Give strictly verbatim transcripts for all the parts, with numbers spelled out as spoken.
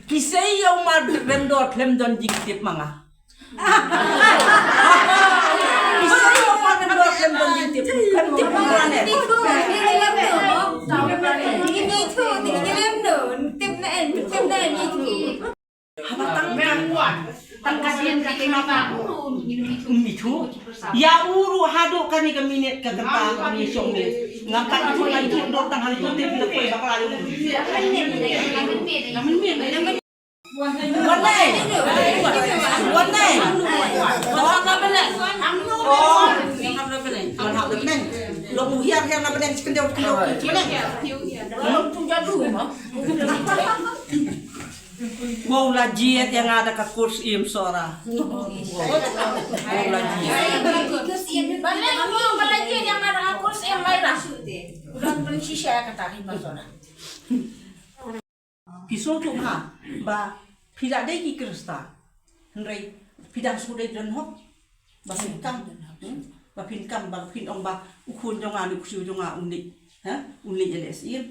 Ki sei ïa u Mar Remdor khlem don jingtip ma nga. Ki sei ïa u Mar Remdor khlem don jingtip. Khlem tip ma nga ne. Haba tang ka, tang ka dien ka kynmaw. Um ithuh. Ïa u ruh haduh kane ka minit ka kynta ka ïa shong ne. Ngam pat ithuh, la ithuh dor tang ha ithuh te phi la poi bakla ïa u. Wan nai. Wan nai. Wan hap na bneng. Oh. Wan hap na bneng. Long u hiar hiar na bneng, shi kyndeo kyndeo. Bneng. Long tu jadu ma. Wow, la jied ïa nga da ka kurs im Sohra. Wow, la jied. Balei wow, ba la jied ïa nga da ka kurs im Myra? U don pynshisha ïa kata hi ma Sohra. Phi sngewthuh ha ba phi la dei ki Khristan. Hynrei phi dang shu dei don hok. Ba phin kam, hmm? Ba phin kam, ba phin ong ba u khun jong nga ne u ksiew jong nga un leit, ha? Un leit ïaleh syiem.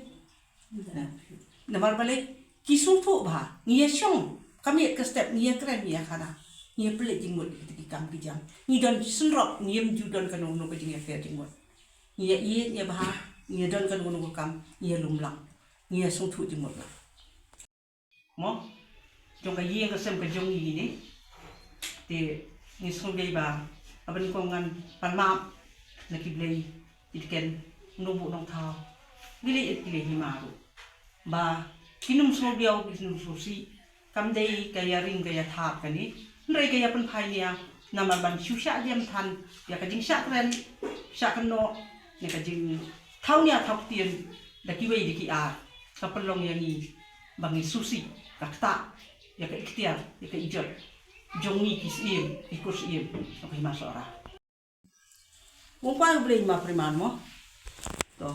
Namar balei, ki sngewthuh ba ngi ïa shong, ka miet ka step, ngi ïa kren, ngi ïa khana, ngi ïa pynleit jingmut ïa kita ki kam ki jam. Ngi don synrop, ngim ju don kano kano ka jingïapher jingmut. Ngi ïa ïeit, ngi ïa bha, ngi ïa don kano kano ka kam, ngi ïa lum lang, ngi ïa sngewthuh jingmut lang. Mo, jong ka ïing ka sem ka jong ngi ne. Te ngi sngewdei ba haba nyngkong ngan pan map na ki blei, ki dken, nongbuh nongthaw, ki lei, ki lei hima ruh. Ba ki num sngewdiaw, ki num sngewsih, kam dei ka ïaring ka ïathap kane. Hynrei ka ïapynphai nia namar ban shu shah jem than ïa ka jingshah kren, shah kynnoh, ne ka jingthaw nia thaw ktien da kiwei da ki ar. Ka pynlong ïa ngi ba ngi sngewsih, ka ktah ïa ka ikhtiar, ïa ka ijot jong ngi ki syiem, ki kur syiem, ka hima Sohra. Kum kwai U Blei ma Pyrman mo. To.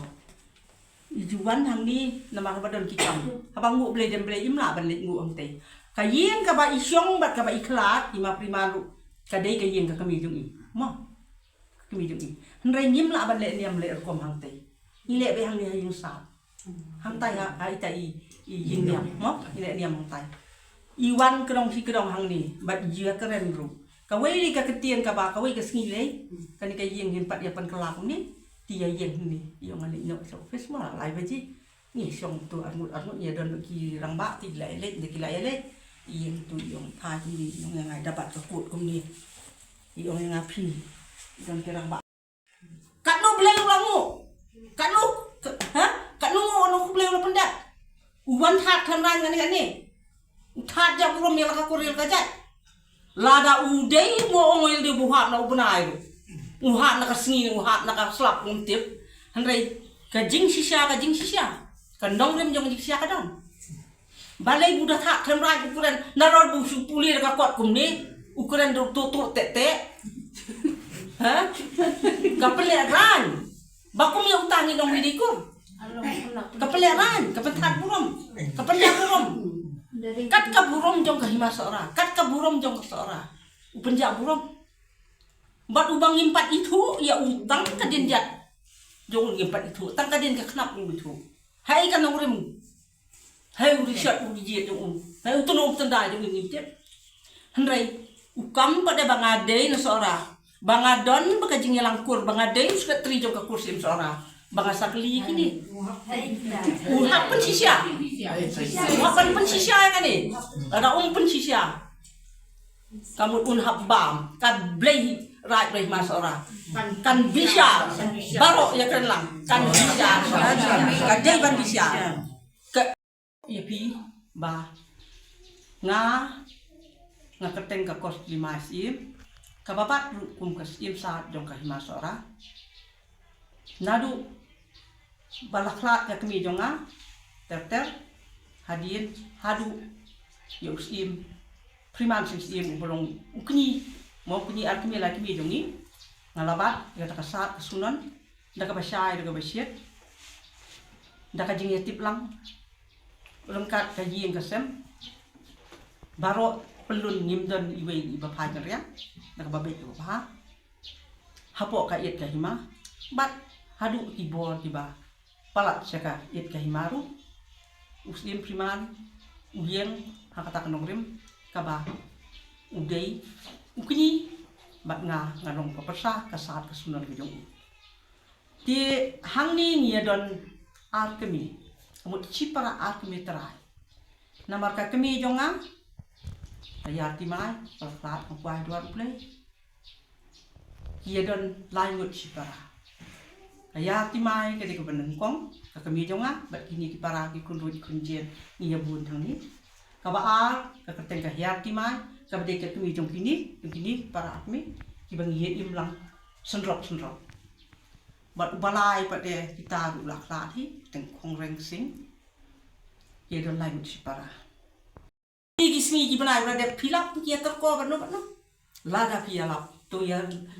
I ju wan hangne namar ba don ki kam. Haba nguh Blei dem Blei, im lah ban leit nguh hangtei. Ka ïing kaba i shong bad kaba i khlad, i ma Pyrman ruh ka dei ka ïing ka kmie jong i. Mo. Ka kmie jong i. Hynrei ngim lah ban leh niam leh rukom hangtei. Ngi leh beit hangne ha ïing sap. Hangtai ha, ha ita i, i ïing niam, mo? I leh niam hangtai. I wan kdong shi kdong hangne, bad i ïakren ruh. Kawei ka ktien kaba, kawei ka sngi lei, kane ka ïing ngin pat ïa pynkylla kumne, te ïa ïeng hangne, ïa nga leit noh sha office mo, lai baje. Ngi shong tu arngut arngut, ïa don ki rangbah, te ki la ïaleit, te ki la ïaleit. Ïeng tu ïong thait kumne, ïong ïa nga da bat ka kut kumne. Ïong ïa nga phi, don ki rangbah. Katno Blei u la nguh? Katno, ka-, ha? Katno nguh, katno Blei u la pyndep? U wan thad khlem rang kane kane. U thad ja burom ïa la ka kur ïa la ka jait. Lada u dei mo ong u ïa u dei u hap na u bnai ruh. U hap na ka sngi, u hap na ka slap um tip. Hynrei ka jingshisha, ka jingshisha. Ka nongrim jong ka jingshisha ka don. Balei bu da thad khlem rang u kren, nalor bu shu pule da ka kot kumne, u kren da u tuh tuh teh teh. Ha? Ka pynleh rang. Ba kum ïa uta ngi long ri kur. Ka pynleh rang, ka pynthad burom. Ka pynleh burom. Kat ka burom jong ka hima Sohra, kat ka burom jong ka Sohra. U pynjah burom. Bad uba ngim pat ithuh ïa u tang ka dien jait jong u ngim pat ithuh, tang ka dien ka khnap ngim ithuh. Hai ka nongrim. Hai u Richard u Rijit jong u. Hai u Tnum Tyndai jong u ngim tip. Hynrei u kam pat de ba nga dei na Sohra. Ba nga don ba ka jingïalang kur, ba nga dei u secretary jong ka kur syiem Sohra. Ba nga sa kylli kine. U hap pynshisha. U hap pynshisha ïa kane. Lada um pynshisha. Ka mut un hap bam, kan Blei, raid Blei ma Sohra. Kan bishar, baroh ïa kren lang, kan bishar. Ka dei ban bishar. Ka ïa phi ba nga, nga kyrteng ka Kosli Mai Syiem, kaba bat ruh kum ka Syiem Sad jong ka hima Sohra. Naduh ba la khlad ka kmie jong nga, ter ter, hadien, haduh ïa u Syiem Pyrman Sing Syiem uba long u kñi, mo u kñi ar kmie lai kmie jong ngi, nga la bat ïa kata ka sad ka sunon, da kaba shai, da kaba shiet, da ka jingïatip lang, ryngkat ka ïing ka sem, baroh pyllun ngim don iwei iba phai kynriang, da kaba beit kaba bha. Hapoh ka ïit ka hima. Bad haduh ki bor kiba palat sha ka ïit ka hima ruh. U Syiem Phriman u ïeng ha kata ka nongrim kaba u dei u kñi, bad nga nga long ka pyrsa ka sat ka sunan ka jong u. Te hangne ngi ïa don ar kmie, ka mut shipara ar kmie trai. Namar ka kmie jong nga, ka Ïar Timai, ka la khlad, ka kwai duar U Blei. Ki ïa don lai ngut shipara. Ka Ïar Timai ka dei kaba nyngkong, ka kmie jong nga, bad kine ki para ki khun ruh ki khun jait ngi ïa bun hangne. Kaba ar, ka kyrteng ka Hiar Timai, kaba dei ka kmie jong kine, jong kine para ar kmie, kiba ngi ïa im lang synrop synrop. Bad uba lai pat de kita ruh la khlad hi, teng Khongreng Sing. Ki don lai ngut shipara. Ki sngi ki bnai ba la dep phi lap ki ïa tyrko bad no bad no. Lada phi ïa lap, to ïa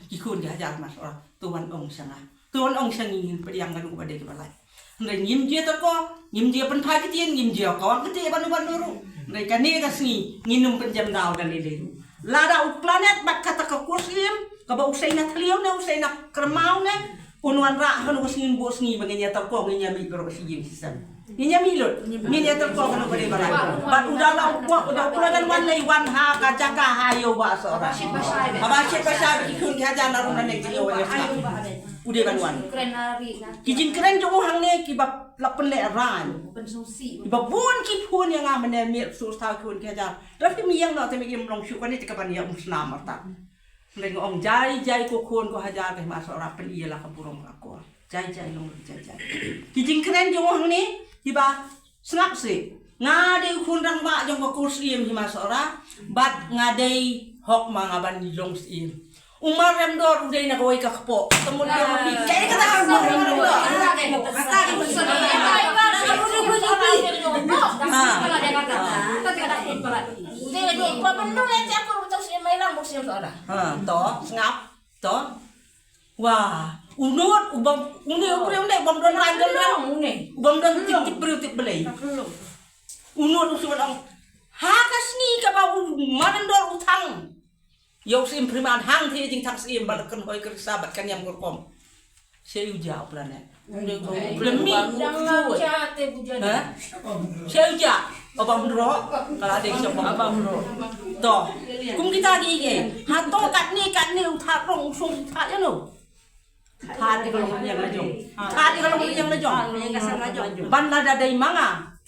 ki khun ki hajar Hima Sohra, to wan ong sha nga. To wan ong sha ngi, ngin pdiang kano ba dei kiba lai. Hynrei ngim ju ïa tyrko, ngim ju ïa pynphai ktien, ngim ju ïa kawang kti bad no bad no ruh. Hynrei kane ka sngi ngin ym pynjem daw da lei lei ruh. Lada u Planet bad kata ka kur Syiem, kaba u Seiñ na Thliew ne u Seiñ na Kyrmaw ne, un wanrah ha kano ka sngi, bun sngi ba ngin ïa tyrko, ngin ïa mih baroh shi ïing shi sem. Ngin ïa mih lut, ngin ïa tyrko kano ba dei ba lai. Bad u da la u kwah, u da u kwah ban wan lei, wan ha ka jaka ha ïew Bah Sohra. Haba shit ba shai ki khun ki hajar na rum na ne ki ïew Bah Sohra. U dei ban wan. Ki jingkren jong u hangne kiba la pynlehrain. Kiba bun ki phone ïa nga mynne, miet shu sa ki khun ki hajar. Da phim ïeng noh te me im long shuh, kane te ka ban ïa umsnam artat. Hynrei nga ong jai jai ko khun ko hajar ka Hima Sohra, pyn-i ïa la ka burom ka akor. Jai jai long jai jai. Ki jingkren jong u hangne kiba sngap sih. Nga dei u khun rangbah jong ka kur Syiem Hima Sohra, bad nga dei hok ma nga ban long Syiem. U Mar Remdor u dei na kawei ka kpoh. Te mut dei ma phi. Kaei kata ka U Mar Remdor? Ha. Ha, to, sngap, to. Wah, u Nud, u bym, une u briew ne, u bym don rangbah, u bym don tip tip briew tip Blei. U Nud u shu ong, ha ka sngi kaba u Mar Remdor u thang ïa u Syiem Phriman, hangtei jingthang Syiem, bad kan hoi ka risa bad kan ïam ka rukom. Sha u ja u Planet. U Planet. Ha? Sha u ja. Ba bam ro. Ka la dei sha ba bam ro. To. Kum kita ki ke. Hato katne katne u Thadrong u shu u Thad ïa no. Thad ïa ka long ïa la jong. Thad ïa ka long ïa la jong. Ban lada dei ma nga,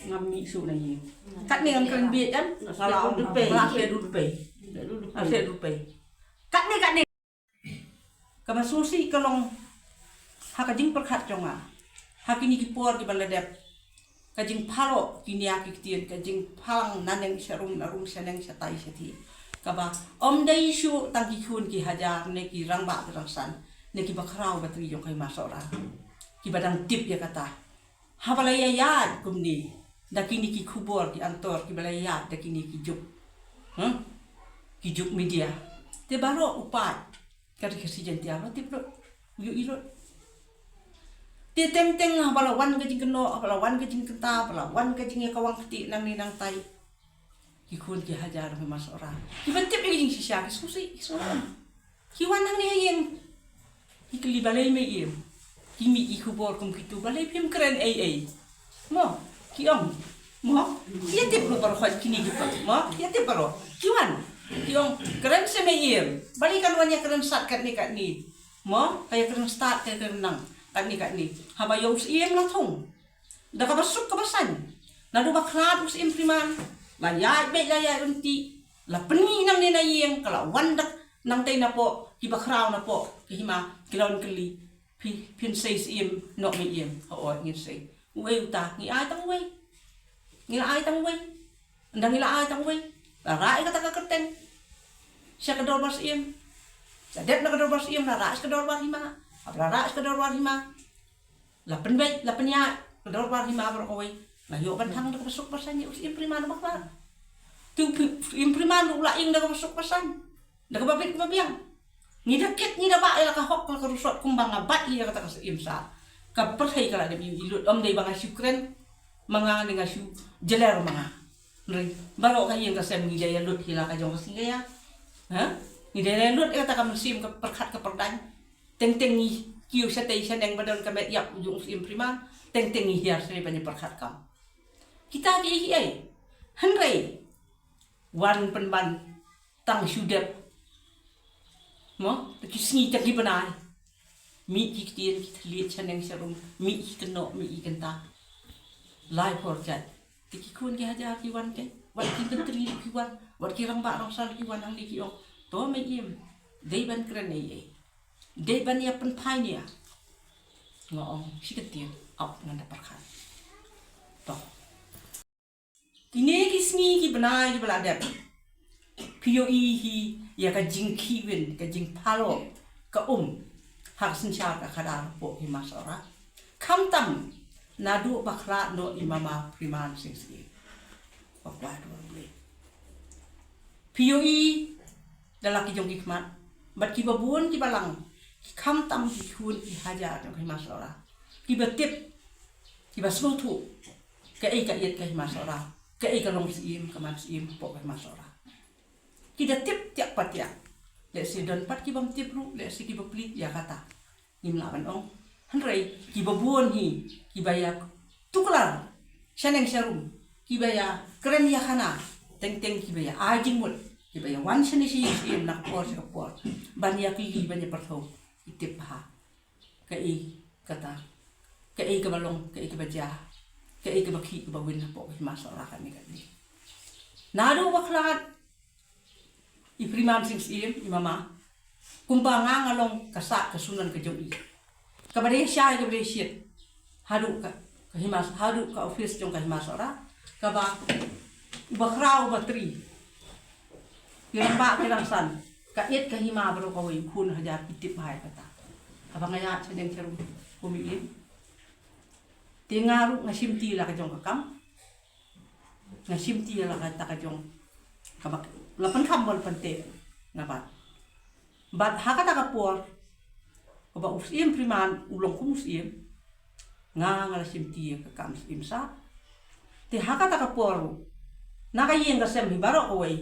ngam mih shuh na ïing. Katne ngan kren bieit em. Sa la ong pei. Sa la pei. Sa la pei. Katne katne. Kaba sngewsih ka long ha ka jingpyrkhat jong nga ha kine ki por kiba la dep. Ka jingpharoh kine ki ktien, ka jingphalang naneng sha rum, na rum sha neng, sha tai sha ti. Kaba ym dei shuh tang ki khun ki hajar ne ki rangbah ki rangsan ne kiba khraw ba tri jong ka Hima Sohra kiba dang tip ïa kata. Haba la ïaid kumne da kine ki khubor ki antor kiba la ïaid da kine ki juk, hmm? Ki juk media. Te baroh u paid ka ri Khasi Jaiñtia la tip lut, u ïohi lut. Te teng teng haba la wan ka jingkynnoh, haba la wan ka jingkynta, haba la wan ka jingïakawang kti nangne nangtai, ki khun ki hajar Hima Sohra kiba tip ïa ka jingshisha ki sngewsih, ki sngewsih. Ki wan hangne ha ïing. Ki kylli balei me im. Ki mih ki khubor kum kitu, balei phim kren ei ei. Mo, ki ong. Mo, ïa tip ruh baroh kine ki pa. Mo, ïa tip baroh. Ki wan. Ki ong kren seh me im. Balei kan wan ïa kren sat katne katne. Mo, ka ïa kren sat, ka ïa kren nang katne katne. Haba ïa u Syiem la thung da kaba suk kaba saiñ. Naduh ba khlad u Syiem Phriman, la ïaid beit la ïaid ryntih, la pynmih nangne na ïing, ka la wan da nangtei napoh, kiba khraw napoh ka hima ki la wan kylli, phi, phin sei Syiem noh me im? Hooid ngin sei. Uei uta? Ngi ai tang uwei. Ngi la ai tang uwei. Ynda ngi la ai tang uwei, la rah ïa kata ka kyrteng sha ka dorbar Syiem. La dep na ka dorbar Syiem, la rah sha ka dorbar hima. Haba la rah sha ka dorbar hima, la pynbeit, la pynïaid ka dorbar hima baroh kawei. La ïoh ban thang da kaba suk ba saiñ ïa u Syiem Phriman bakla. Te u Syiem Phriman ruh u la ïeng da kaba suk ba saiñ, da kaba bit kaba biang. Ngi da kit, ngi da bah ïa la ka hok la ka rusot kumba nga bat ïa kata ka Syiem Sar. Ka pyrthei ka la dep ïohi lut, ym dei ba nga shu kren ma nga ne nga shu jler ma nga. Hynrei baroh ka ïing ka sem ngi da ïa lut hi la ka jong ka Singaya. Ha? Ngi da ïa lut ïa kata ka mynsiem, ka pyrkhat ka pyrdaiñ. Teng teng ngi kiew shatei shaneng ba don ka met ïap u jong u Syiem Phriman, teng teng ngi hiar shatei ban ïa pyrkhat kam. Kita ki ei ki ei. Hynrei wan pynban tang shu dep. Mo, ki sngi tang ki bnai. Mih ki ktien ki thylliej shaneng sharum, mih ki kynnoh, mih ki kynta. Lai por jait. Te ki khun ki hajar ki wan, ki wat ki myntri ki wan, wat ki rangbah rangsar ki wan hangne ki ong, to mei im, dei ban kren ei ei, dei ban ïa pynphai nia. Nga ong, shi kyntien, ap ngan da pyrkhat. To. Kine ki sngi ki bnai kiba la dep, phi ïohi hi ïa ka jingkhih win, ka jingphalok, ka um ha ka synshar ka khadar hapoh Hima Sohra. Khamtam naduh ba khlad noh i Mama Phriman Sing Syiem, ba kwah dur blei. Phi ïohi da la ki jong ki khmat bad kiba bun kiba lang, khamtam ki khun ki hajar jong ka Hima Sohra kiba tip, kiba sngewthuh kaei ka ïit ka Hima Sohra, kaei ka long syiem, ka man syiem hapoh ka Hima Sohra. Ki da tip tiak pa tiak. Lehse don pat ki bym tip ruh, lehse kiba plie ïa kata ngim lah ban ong. Hynrei kiba bun hi kiba ïa tuklar shaneng sharum, kiba ïa kren ïa khana, teng teng kiba ïa ai jingmut, kiba ïa wan shane shi syiem na ka por sha ka por ban ïa kylli, ban ïa pyrthuh. Ki tip bha kaei kata, kaei kaba long, kaei kaba jia, kaei kaba khih kaba win hapoh ka Hima Sohra kane kane. Naduh ba khlad i Phriman Sing Syiem, i Mama, kumba nga nga long ka sah ka sunan ka jong i, kaba dei shai kaba dei shit, haduh ka, ka Hima, haduh ka office jong ka Hima Sohra, kaba uba khraw uba tri, ki rangbah ki rangsan, ka ïit ka hima baroh kawei, khun hajar ki tip bha ïa kata. Haba nga ïaid shaneng sharum kum i im, te nga ruh nga shimti la ka jong ka kam, nga shimti la kata ka jong kaba la pynkham ba la pynteh nga bat. Bad ha kata ka por kaba u Syiem Phriman u long kum u syiem, nga nga la shimti ïa ka kam syiem sah. Te ha kata ka por ruh na ka ïing ka sem hi baroh kawei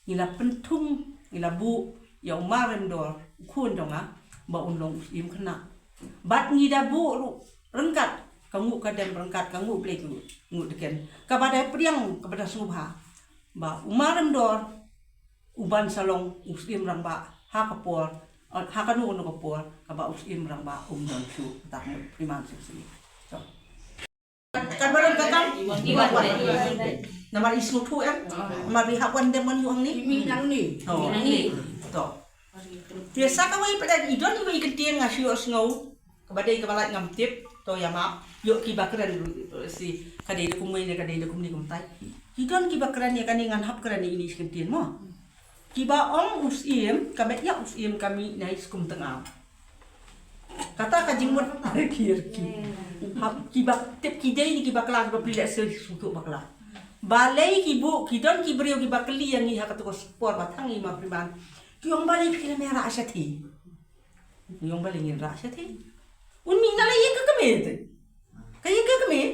ngi la pynthung, ngi la buh ïa u Maremdor, u khun jong nga, ba un long u syiem khynnah. Bad ngi da buh ruh ryngkat ka nguh ka dem, ryngkat ka nguh Blei ka nguh, nguh dken, kaba da pdiang, kaba da sngewbha ba u Maremdor u ban sa long u syiem rangbah ha ka por, ha kano kano ka por kaba u syiem rangbah um don shuh, kata ka mut Phriman Sing Syiem. To. Kan baroh ka kam? Namar i sngewthuh em. Namar i hap wan dem wan ïoh hangne. Mi nang ni. To. Nang ni. To. Te sa kawei pat de i don iwei i kyntien nga shu ïohsngew. Kaba dei kaba lait ngam tip, to ïa map. Ïoh kiba kren ruh, eh, shi ka dei da kumwei ne ka dei da kumne kumtai. Ki don kiba kren ïa kane, ngan hap kren ïa ine shi kyntien mo. Kiba ong u syiem, ka met ïap u syiem ka mih na i skum tnga. Kata ka jingmut riki riki. Hap kiba tip ki dei ne kiba kla, kiba plie, lehse shu tu bakla. Balei ki buh, ki don ki briew kiba kylli ïa ngi ha katu ka por ba tang i Ma Phriman. Ki ong balei phi la mih rah shathie. Ngi ong balei ngin rah shathie. Un mih na la ïing ka kmie te. Ka ïing ka kmie.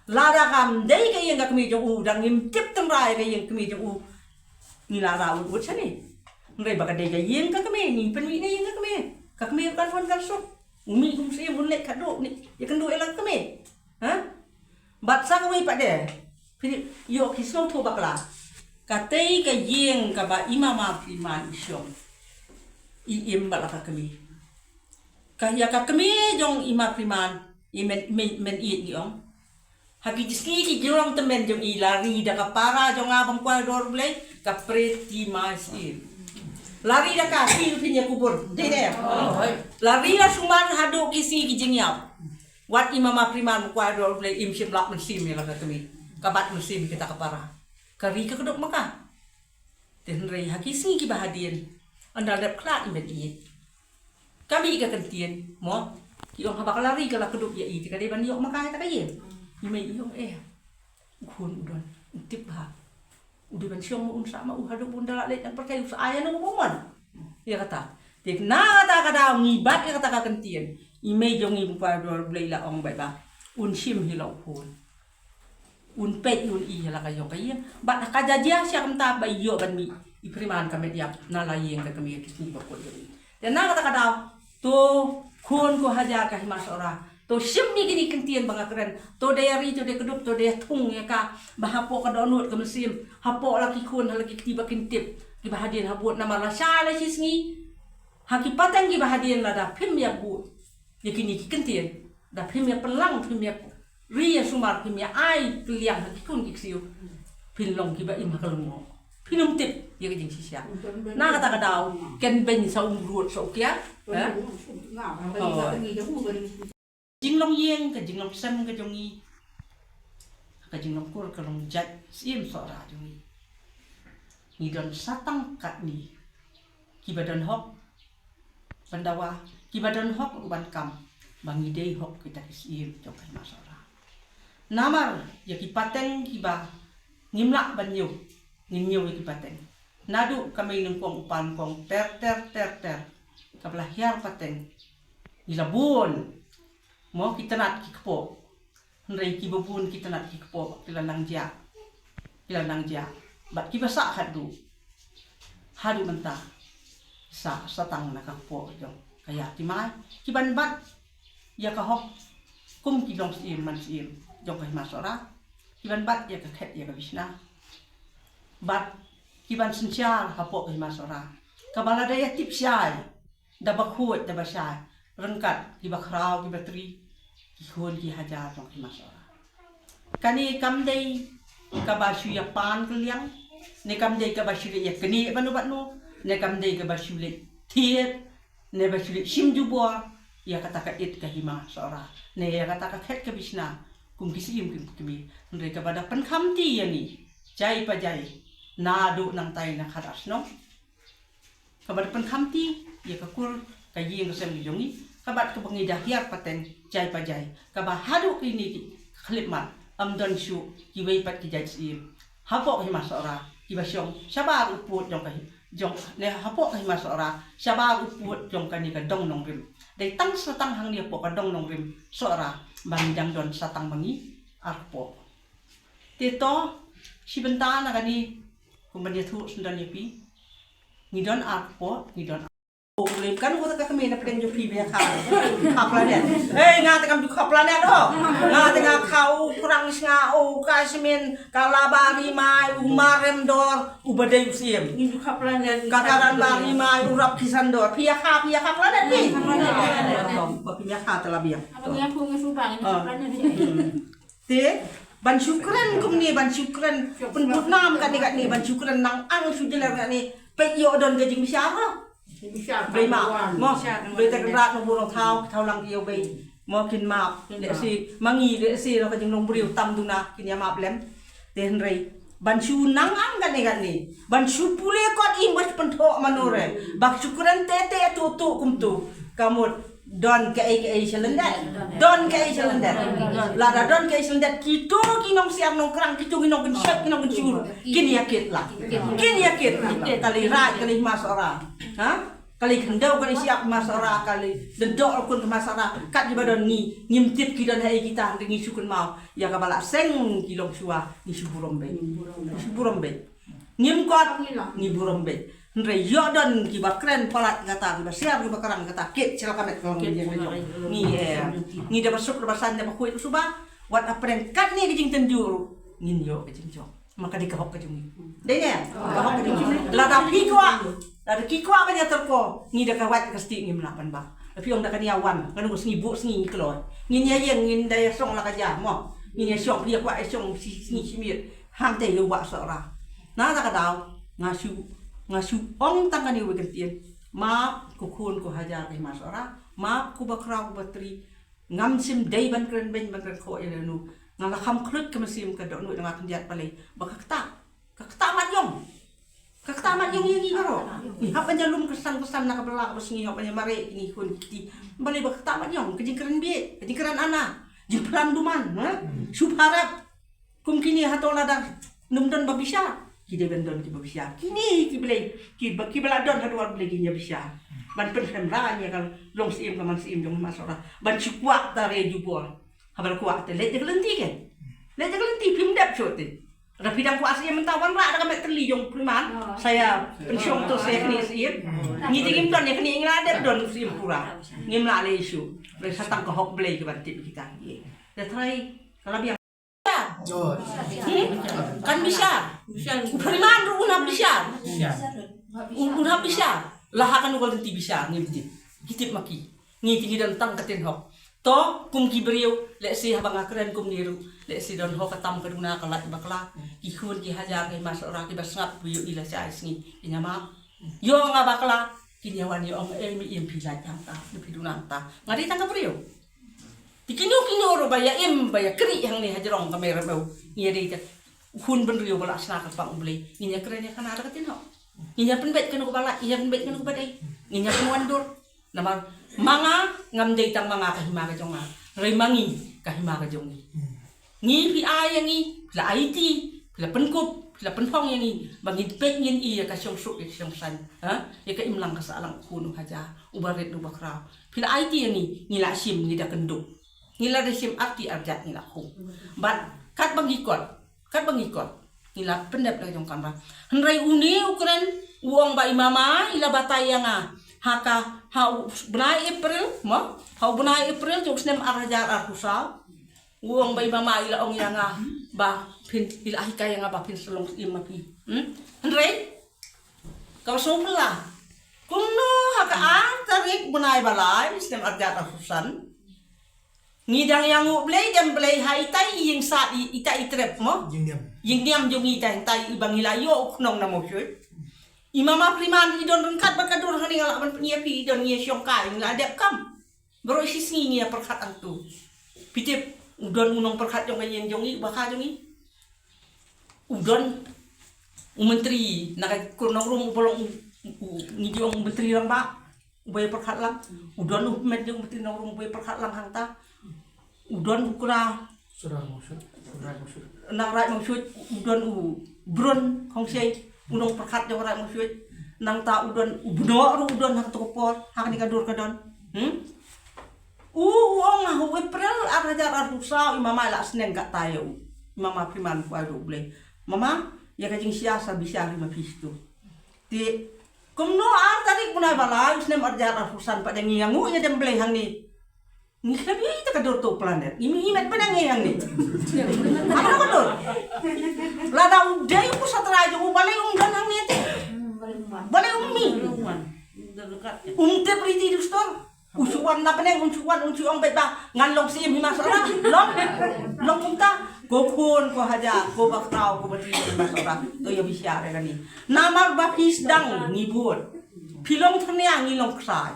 Lada kam dei ka ïing ka kmie jong u, dang ngim tip tynrai ka ïing kmie jong u, ngi la rah wut wut shane. Hynrei ba ka dei ka ïing ka kmie, ngi pynmih na ïing ka kmie. Ka kmie kan wan kan suk. U mih kum syiem un leit ka duh ne ïakynduh ïa la ka kmie. Ha? Bad sa kawei pat de, phi ïoh ki sngewthuh bakla. Katei ka ïing kaba i Mama Phriman i shong, i im bad la ka kmie. Ka ïa ka kmie jong i Ma Phriman, i men, men, men i, i ong. Ha ki sngi ki jinglong tymmen jong i, la ri da ka para jong nga bym kwai dor Blei, ka Pretty Mai Syiem. La ri da ka, ki phin ïa kubur. Dei ne? La ri la sumar haduh ki sngi ki jingïap. Wat i Mama Phriman bym kwai dor Blei, im shym lah mynsiem ïa la ka kmie. Ka bat mynsiem kita ka para. Ka ri ka kdup ma ka. Te hynrei ha ki sngi kiba hadien, ynda dep khlad i met i, ka mih ka kyntien mo. Ki ong haba ka la ri ka la kdup ïa i, te ka dei ban ïoh ma ka ïa ka ïing. I mei i ong eh, u khun u don, u tip bha. U dei ban shong ma un sah ma u haduh ba un da lah leit na pyrthei, u sa ai ïa no ba mon. Ïa kata. Te na kata ka daw ngi bat ïa kata ka kyntien. I mei jong ngi bym kwai dor Blei la ong beit ba un shim hi la u khun. Un peit un i ïa la ka jong ka ïing. Bad ka jia jia sha kumta ba ïoh ban mih i Phriman ka met ïap na la ïing ka kmie ki sngi ba kut jong i. Te na kata ka daw To khun ko hajar ka Hima Sohra. To shim ïa kine ki kyntien ba nga kren. To da ïa ri, to da ïa kdup, to da ïa thung ïa ka. Ba hapoh ka dohnud ka mynsiem, hapoh la ki khun, ha la ki kti ba kin tip, kiba hadien ha bud, namar lashai la shi sngi, ha ki pateng kiba hadien, lada phim ïa bud ïa kine ki kyntien, da phim ïa pynlang, phim ïa ri ïa sumar, phim ïa ai kylliang ha ki khun ki ksiew, phin long kiba im ha ka lyngngoh. Phin ym tip ïa ka jingshisha. Na kata ka daw, ken beiñ sa u mrud sa u kiar, eh? Jinglong ïing, ka jinglong sem ka jong ngi, ka jinglong kur, ka long jait Syiem Sohra jong ngi. Ngi don sa tang katne kiba don hok ban dawa, kiba don hok ruh ban kam, ba ngi dei hok kita ki syiem jong ka Hima Sohra. Namar ïa ki pateng kiba ngim lah ban ñiew, ngin ñiew ïa ki pateng. Naduh ka mei nyngkong, u pa nyngkong, ter ter ter ter, kaba la hiar pateng, ngi la bun mo ki tnat ki kpoh. Hynrei kiba bun ki tnat ki kpoh ki la nang jia, ki la nang jia. Bad kiba sah khatduh, haduh mynta, sah sa tang na ka kpoh jong ka Ïa Timai, kiban bat ïa ka hok kum ki long syiem man syiem jong ka Hima Sohra, kiban bat ïa ka khet ïa ka bishna, bad kiban synshar hapoh ka Hima Sohra, kaba lada ïa tip shai, da ba khuid da ba shai, ryngkat kiba khraw kiba tri, ki khun ki hajar jong ka Hima Sohra. Kane kam dei kaba shu ïa pan kylliang, ne kam dei kaba shu leit ïa knieh bad no bad no, ne kam dei kaba shu leit thied, ne ba shu leit shim jubor ïa kata ka it ka Hima Sohra, ne ïa kata ka khet ka bishna, kum ki syiem kum ki kmie. Hynrei kaba da pynkhamti ïa ngi jai pa jai, naduh nangtai na khadar shnong, kaba da pynkhamti ïa ka kur ka ïing ka sem ka jong ngi, kaba, kaba ngi da hiar pateng jai pa jai, kaba haduh kine ki khyllipmat, ym don shuh kiwei pat ki jait syiem hapoh ka Hima Sohra kiba shong shabar u pud jong ka hi-, jong, ne hapoh ka Hima Sohra shabar u pud jong kane ka dong Nongrim. Dei tang sa tang hangne hapoh ka dong Nongrim Sohra ba ngi dang don sa tang ma ngi ar kpoh. Te to, shi bynta na kane, kum ban ïathuh syndon ïa phi. Ngi don ar kpoh, ngi don. Oh, lem kan, ko ta ka kmie na pdeng jong phi ba ïa kha. Kha Planet. Hei, nga te kam ju Kha Planet, oh. Nga te nga kha u Prang Snga, u Kasmin, ka Laba Ri Mai, u Marem Dor, u Badei u Siem. Ngi ju Kha Planet. Ka Karan Ba Ri Mai, u Rap Kisan Dor. Phi ïa kha, phi ïa Kha Planet phi. Ba phi ïa kha te la biang. Apa ngi ïa kha ngi suba ngi Kha Planet. Te, ban shu kren kumne, ban shu kren pynbud nam katne katne, ban shu kren nang ang shu jler katne, peit ïoh don ka jingbishar. Bei ma, mo, bei te Kynrad, mo, Burom, thaw, thaw lang ïoh bei. Mo, kin map, lehse ma ngi, lehse ruh ka jinglong briew tam duna kin ïa map lem. Te hynrei ban shu nang ang katne katne, ban shu pule kot im, ban shu pynthoh mano re, ba shu kren te te tu tu kumtu. Ka mut don kaei kaei sha lyndet. Don kaei sha lyndet. Lada don kaei sha lyndet, kito ki nongsyiar nongkrang, kito ki nongkynshet, ki nongkynsur, kin ïa kit la. Kin ïa kit. Ka lei raid, ka lei Hima Sohra. Ha? Ka lei khyndew, ka lei shyiap Hima Sohra, ka lei dendok rukun Hima Sohra. Kat kiba don ngi, ngim tip ki don haei kita, hynrei ngi shu kynmaw ïa kaba la seng ki longshuwa, ngi shu burom beit. Ngi shu burom beit. Ngim kot, ngi burom beit. Hynrei ïoh don kiba kren palat kata, kiba shyiar, kiba kren kata, kit sha la ka met ka long. Ngi, eh, ngi da ba suk, da ba san, da ba khuid, da ba suba. Wat hapdeng katne ka jingtynjuh ruh ngin ïoh ka jingjop. Ma ka dei ka hok ka jong ngi. Dei ne? Ka hok ka jong ngi. Lada phi kwah, lada ki kwah ban ïater ko, ngi da ka wait ka stieh ngim lah ban ba. Phi ong da kane ïa wan, kane ka sngi buh sngi ngi kloi. Ngin ïa ïeng, ngin da ïa shong la ka jia mo. Ngin ïa shong, phi ïa kwah ïa shong shi sngi shi miet. Hangta ïa u Bah Sohra. Na kata ka daw, nga shu, nga shu ong tang kane kawei ka ktien. Map ko khun ko hajar ka Hima Sohra. Map ko ba khraw ko ba tri. Ngam shym dei ban kren beiñ ban kren khoh ïa lano. Nga la kham khluit ka mynsiem ka dohnud nga khyndiat balei. Ba ka ktah. Ka ktah mat ïong. Ka ktah mat ïong ïa ngi baroh. Ngi hap ban ïalum kyrsan kyrsan na ka bylla ka basngi, hap ban ïa mareh ïa ngi khun ki kti. Balei ba ka ktah mat ïong, ka jingkren bieit, ka jingkren ana, jingphlan duman, ha? Shu pharap. Kum kine hato lada ym don ba bishar. Ki dei ban don kiba bishar. Kine ki Blei, kiba, kiba la don ha dwar Blei kin ïa bishar. Ban pynkhlem ra ïa ka long syiem ka man syiem jong Hima Sohra. Ban shu kwah tare jubor. Haba la kwah te leit da ka lynti ke. Leit da ka lynti phim dep shuh te. Ra phi dang kwah siem mynta, wanrah da ka met tylli jong u Phriman. Sa ïa pynshong to sa ïa kane siem. Ngi te ngim don ïa kane, ngi la dep don siem pura. Ngim lah leh issue. Re sa tang ka hok Blei ka ban tip kita. Ïa. Da trai ka la biang. Hmm? Kan bishar. U Phriman ruh un hap bishar. Un, un hap bishar. La ha kano ka lynti bishar ngim tip. Ki tip ma ki. Ngi te ngi don tang ka ktien hok. To, kum ki briew, lehse haba nga kren kumne ruh, lehse don ho ka tam ka duna ka lait bakla. Ki khun ki hajar ki Hima Sohra kiba sngap briew ïa la shai sngi. Ki ïa map. Ïoh nga bakla, kin ïa wan ïa ong, eh, me im phi lait hangta, me phi duna hangta. Nga dei tang ka briew. Te kino kino ruh ba ïa im, ba ïa kri hangne hajrong ka Mei Ramew. Ngi ïa dei te u khun bynriew ba la shna kyrpang U Blei. Ngin ïa kren ïa khana da ka ktien hok. Ngin ïa pynbeit kano kaba lait, ngin ïa pynbeit kano kaba dei. Ngin ïa pynwandur. Namar ma nga ngam dei tang ma nga ka hima ka jong nga. Hynrei ma ngi ka hima ka jong ngi. Ngi phi ai ïa ngi, phi la aiti, phi la pynkup, phi la pynhong ïa ngi ba ngin peit ngin i ïa ka shongsuk ïa ka shongsaiñ. Ha? Ïa ka imlang ka sahlang, u khun u hajar, uba rit uba khraw. Phi la aiti ïa ngi, ngi la shim, ngi da kynduk. Ngi la da shim arti arjat ngi la khum. Bad katba ngi kot, katba ngi kot, ngi la pyndep la jong kamra. Hynrei une u kren, u ong ba i mama i la batai ïa nga ha ka, ha u bnai April mo, ha u bnai April jong u snem ar hajar arphew saw. U ong ba i mama i la ong ïa nga ba phin, i la hikai ïa nga ba phin sa long syiem ma phi. Hmm? Hynrei kaba sngewphylla, kumno ha ka ar tarik bnai ba lai snem ar hajar arphew san, ngi dang ïanguh blei dem blei ha itai i ïing sat, i, itai i trep mo, ïing niam, ïing niam jong ngi itai, itai iba ngi la ïoh u khnong na Mawshut. I mama Phriman i don ryngkat bad ka dur hangne, nga lah ban pyni ïa phi, i don, ngi ïa shong kai, ngi la dep kam. Baroh shi sngi ngi ïa pyrkhat hangto. Phi tip, u don u nongpyrkhat jong ka ïing jong ngi, uba kha jong ngi. U don u myntri na ka kur nongrum, uba long u, u, ngi ju ong u myntri rangbah, uba ïa pyrkhat lang. U don u met jong u myntri nongrum uba ïa pyrkhat lang hangta. U don u kra Sura Mawshut, Sura Mawshut. Na Raid Mawshut u don u Brun Khongsei, u nongpyrkhat jong Raid Mawshut. Nangta u don u Bnok ruh u don hangto ka por, ha kane ka dur ka don. Hmm? U, u ong ha u April ar hajar arphew saw, i mama i la sneng katta ïa u. I mama Phriman, kwah ïa u Blei. Mama, ïa ka jingshisha bishar hi ma phi shatu. Te kumno ar tarik bnai ba lai u snem ar hajar arphew san pat ngi ïanguh ïa dem blei hangne. Ngi khlem ïohi te ka dur to planet. Ngi, ngi met pat ngi hangne. Ano ka dur? Lada u dei u sa trai jong u, balei um don hangne te? Balei um mih? Um tip riti dustur. U shu wan na bneng, un shu wan, un shu ong beit ba ngan long syiem Hima Sohra. Long, long kumta. Ko khun, ko hajar, ko ba khraw, ko ba tieng Hima Sohra. To ïa bishar ïa kane. Namar ba phi sdang ngi bud. Phi long thyrnia, ngi long ksai.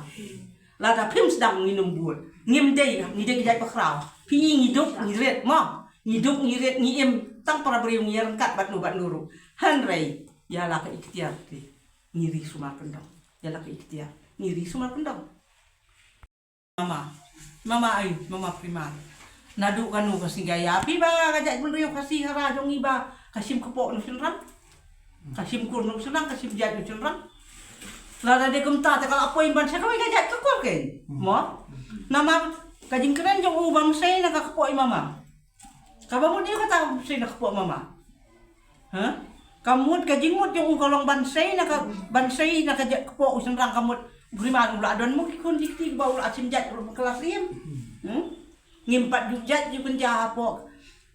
Lada phim sdang ngin ym bud. Ngim dei, ngi dei ki jait bakhraw. Phi ngi duk ngi rit mo. Ngi duk ngi rit, ngi im tang para briew, ngi ïa ryngkat bad no bad no ruh. Hynrei ïa la ka iktiar te ngi ri sumar kyndong. Ïa la ka iktiar ngi ri sumar kyndong. Mama. Mama ai, mama Phriman. Naduh kano ka sngi ka ïa phi ba ka jaitbynriew Khasi ha ra jong ngi ba ka shim kpoh na u shynrang. Ka shim kur na u shynrang, ka shim jait na u shynrang. Lada dei kumta te ka la poi ban sha kawei ka jait ka kur kein. Mo? Namar ka jingkren jong u ba mynsiem na ka kpoh i mama. Kaba mut ïa kata mynsiem na kpoh mama. Ha? Ka mut, ka jingmut jong u ka long ban sei na ka, ban sei na ka ja-, kpoh u shynrang, ka mut u Phriman u la don mo ki khun ki kti ba u la shim jait ruh ba klas im. Hmm? Ngim pat ju jait ju kynja hapoh.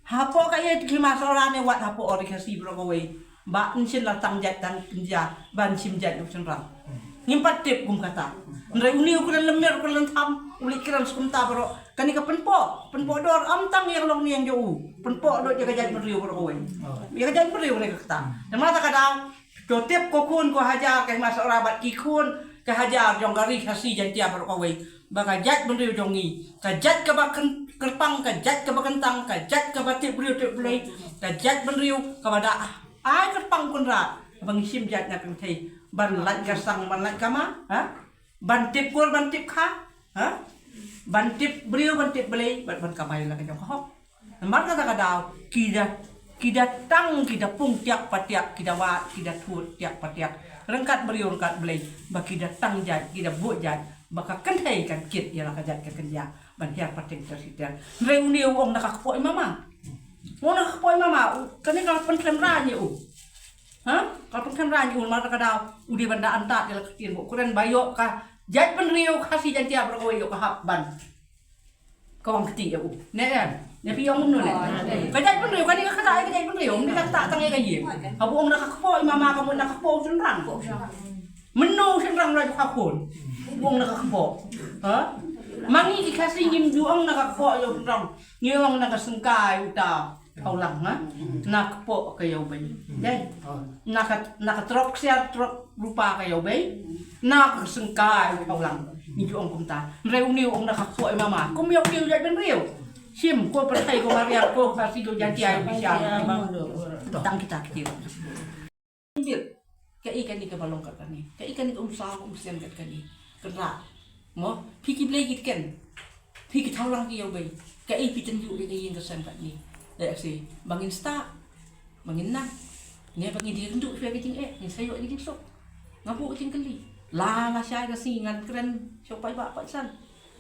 Hapoh ka ïa ki Hima Sohra ne wat hapoh ri Khasi baroh kawei. Ba yn shin la tang jait tang kynja ban shim jait u shynrang. Ngim pat tip kum kata. Hynrei une u kren lem mer, u kren lem tham, u leit kren skumta baroh. Kane ka pynpoh, pynpoh dor, ym tang ïa ka longïing jong u. Pynpoh dor ïa ka jaitbynriew baroh kawei. Ïa ka jaitbynriew ne kata. Namar kata ka daw, to tip ko khun ko hajar ka Hima Sohra bad ki khun ka hajar jong ka ri Khasi Jaiñtia baroh kawei. Ba ka jaitbynriew jong ngi, ka jait kaba kyn-, kyrpang, ka jait kaba kyntang, ka jait kaba tip briew tip Blei, ka jaitbynriew kaba da ai kyrpang kynrad ba ngi shim jait na kynthei ban lait ka sang, ban lait ka ma, ha? Ban tip kur, ban tip kha, ha? Ban tip briew, ban tip Blei, ban, ban kamai la ka jong ka hok. Namar kata ka daw, ki da, ki da tang, ki da pung tiak patiak, ki da wad, ki da thut tiak patiak. Ryngkat briew, ryngkat Blei, ba ki da tang jait, ki da buh jait, ba ka kynthei kan kit ïa la ka jait ka kynja ban hiar pateng ter siter. Hynrei une u ong na ka kpoh i mama. Mo na ka poi mama, u, kane ka la pynkhlem rang ïa u. Ha? Ka la pynkhlem rang ïa u, mar ka daw, u dei ban da antad ïa la ka ktien, u kren ba ïoh ka jaitbynriew Khasi Jaintia baroh kawei ïoh ka hap ban kawang kti ïa u. Ne em? Ne phi ong kumno ne? Ka jaitbynriew, kane ka kata ka jaitbynriew, ym dei ka kata tang ïa ka ïing. Haba ong na ka kpoh i mama ka mut na ka kpoh u shynrang. Mynno u shynrang la ju kha khun. Ong na ka kpoh. Ha? Ma ngi ki Khasi ngim ju ong na ka kpoh ïa u shynrang. Ngi ong na ka syngkai uta. Hawlang, ha? Na ka kpoh ka ïawbei. Dei. Na ka, na ka trok ksiar trok rupa ka ïawbei. Na ka syngkai hawlang. Ngi ju ong kumta. Hynrei une u ong na ka kpoh i mama. Kum ïa une u jaitbynriew. Shim ko pyrthei ko mariang ko Khasi ko Jaintia ïa u bishar. Tang kita kti. Bit, kaei kane kaba long kat kane? Kaei kane ka umsaw ka umsem kat kane? Kynrad. Mo, phi ki blei ki tken. Phi ki thawlang ki ïawbei. Kaei phi tynjuh ïa ka ïing ka sem kat ne? Lehse ba ngin stad, ba ngin nang, ne ba ngin ïakynduh shuwa ka jingeh, ngin sa ïoh ïa ka jingsuk. Nga buh ka jingkylli. La la shai ka sngi ngan kren sha u paidbah paidsan.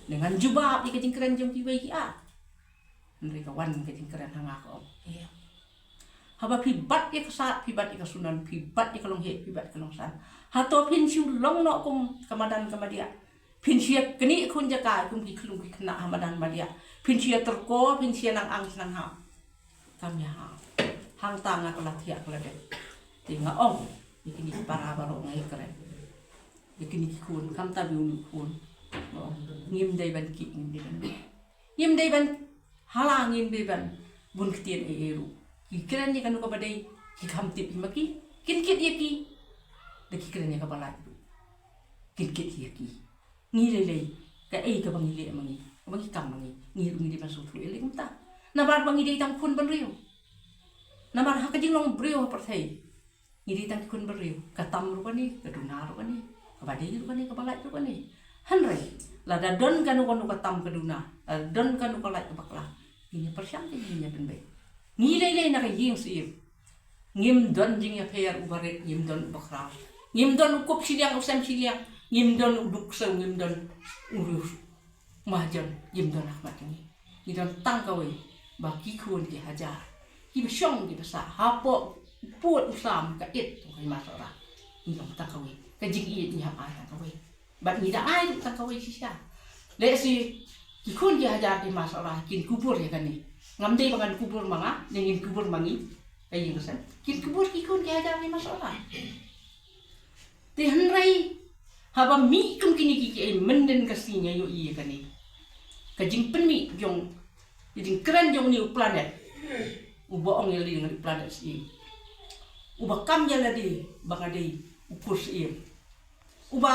Ne ngan jubab ïa ka jingkren jong kiwei ki ar. Hynrei ka wan ka jingkren ha nga ka ong, ïa, haba phi bat ïa ka sad, phi bat ïa ka sunan, phi bat ïa ka longheh, phi bat ïa ka longsan, hato phin shu long noh kum ka madan ka madiah? Phin shu ïa knieh khun jaka kum ki khlung ki khynnah ha madan madiah? Phin shu ïa tyrko, phin shu ïa nang ang shu nang hap? Kam ïa hap. Hangta nga ka la thiah ka la dep. Te nga ong ïa kine ki para baroh nga ïa kren ïa kine ki khun, khamtam ïa une u khun. Nga ong ngim dei ban kit, ngim dei ban, ngim dei ban hala, ngim dei ban bun ktien ei ei ruh. Ki kren ïa kano kaba dei, ki kham tip ïa ma ki, kin kit ïa ki. Da ki kren ïa kaba lait ruh, kin kit ïa ki. Ngi lei lei, kaei kaba ngi leh ma ngi, kaba ngi kam ma ngi, ngi ruh ngi dei ban sngewthuh ïa lei kumta. Namar ba ngi dei tang khun bynriew. Namar ha ka jinglong briew ha pyrthei, ngi dei tang ki khun bynriew, ka tam ruh kane, ka duna ruh kane, kaba dei ruh kane, kaba lait ruh kane. Hynrei lada don kano kano ka tam ka duna, lada don kano ka lait ka bakla, ngin ïa pyrshang, ngin ïa pynbeit. Ngi lei lei na ka ïing syiem, ngim don jingïapher uba rit, ngim don uba khraw, ngim don u kup shiliang u sem shiliang, ngim don u duk ksew, ngim don u riewmajon, ngim don ha khmat jong ngi. Ngi don tang kawei, ba ki khun ki hajar kiba shong kiba sah hapoh u pud u sam ka it jong ka Hima Sohra. Ngi don tang kawei, ka jingïeit ngi hap ai tang kawei. Bad ngi da ai ruh tang kawei shisha. Lehse ki khun ki hajar ki Hima Sohra kin kubur ïa kane. Ngam dei ba ngan kubur ma nga, ne ngin kubur ma ngi, ka ïing ka sem. Kin kubur ki khun ki hajar ki Hima Sohra. Te hynrei haba mih kum kine ki, kiei mynnin ka sngi nga ïohi ïa kane ka jingpynmih jong, ka jingkren jong une u planet uba ong ïa lade nga dei u planet syiem, uba kam ïa lade ba nga dei u kur syiem. Uba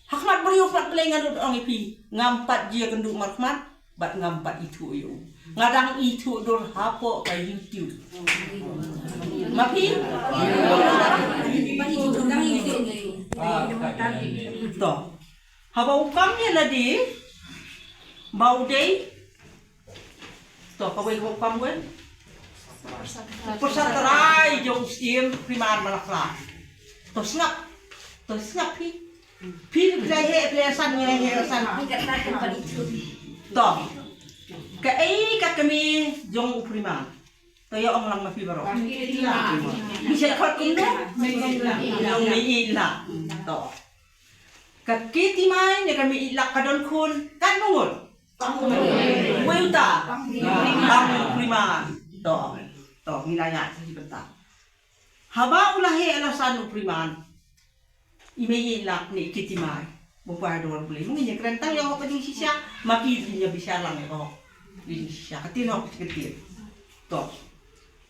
ha khmat briew ha khmat Blei nga nud ong ïa phi, ngam pat jia kynduh markhmat bad ngam pat ithuh ïa u. Nga dang ithuh dur hapoh ka YouTube. Ma phi? To. Haba u kam ïa lade ba u dei To, kawei ka bok pam wei. Pyrsa trai jong u Syiem Phriman Malakla. To sngap. To sngap phi. Phi phi la heh, phi la san, ngi la heh la san. To. Kaei ka kmie jong u Phriman? To ïa ong lang ma phi baroh. Phi sa khot kumno? Jong Mei Ïeit Lak. To. Ka Kiti Mai ne ka Mei Ïeit Lak ka don khun katno ngut? Wei uta. Tang Phriman. To. To, ngi la ïaid sa shi bynta. Haba u la heh la san u Phriman, i Mei Ïeit Lak ne i Kiti Mai, ba kwah dor Blei. Ngi ïa kren tang ïa hok ka jingshisha, ma ki ïa bishar lang ïa hok ka jingshisha. Ka tin hok ka tin. To.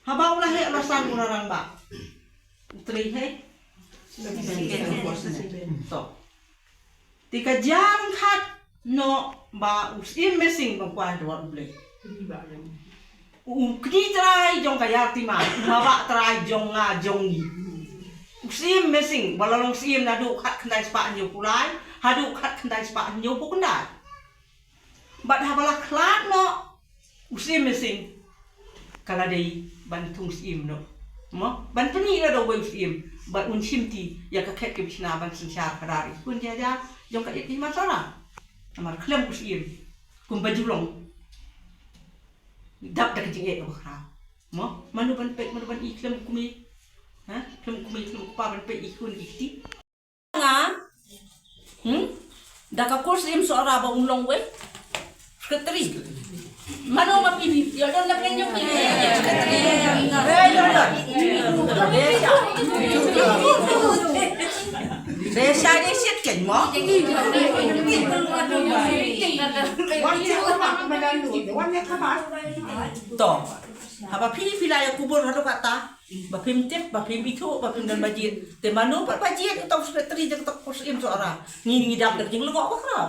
Haba u la heh la san u la rangbah. U trei hei. To. Te ka jia ryngkat noh ba u Syiem Messing ba kwah dor Blei, u kñi trai jong ka Ïar Timan, u mabah trai jong nga jong ngi. U Syiem Messing ba la long syiem naduh khatkhyndai spah hynñiewphew lai haduh khatkhyndai spah hynñiewphew khyndai. Bad haba la khlad noh u Syiem Messing, ka la dei ban thung syiem noh. Mo, ban pynmih noh da uwei u syiem, bad un shimti ïa ka khet ka bishna ban synshar khadar i khun ki hajar jong ka It Hima Sohra. Namar khlem u syiem kumba ju long, dap da ka jingeh kaba khraw. Mo, mano ban peit, mano ban i khlem kmie. Ha? Khlem kmie, khlem kpa ban peit i khun i kti. Nga. Hmm? Da ka Kur Syiem Sohra ba un long wei. Secretary. Mano ba phi, ïoh don na phi ïoh phi. Secretary. Eh, ïoh don. Resha. Resha de shit kan mo. To. Haba phi phi la ïa kubur haduh kata. Ba phim tip, ba phim ithuh, ba phim don ba jied. Te mano pat ba jied uta u secretary jong ka Kur Syiem Sohra. Ngi ngi dap da ka jinglyngngoh ba khraw.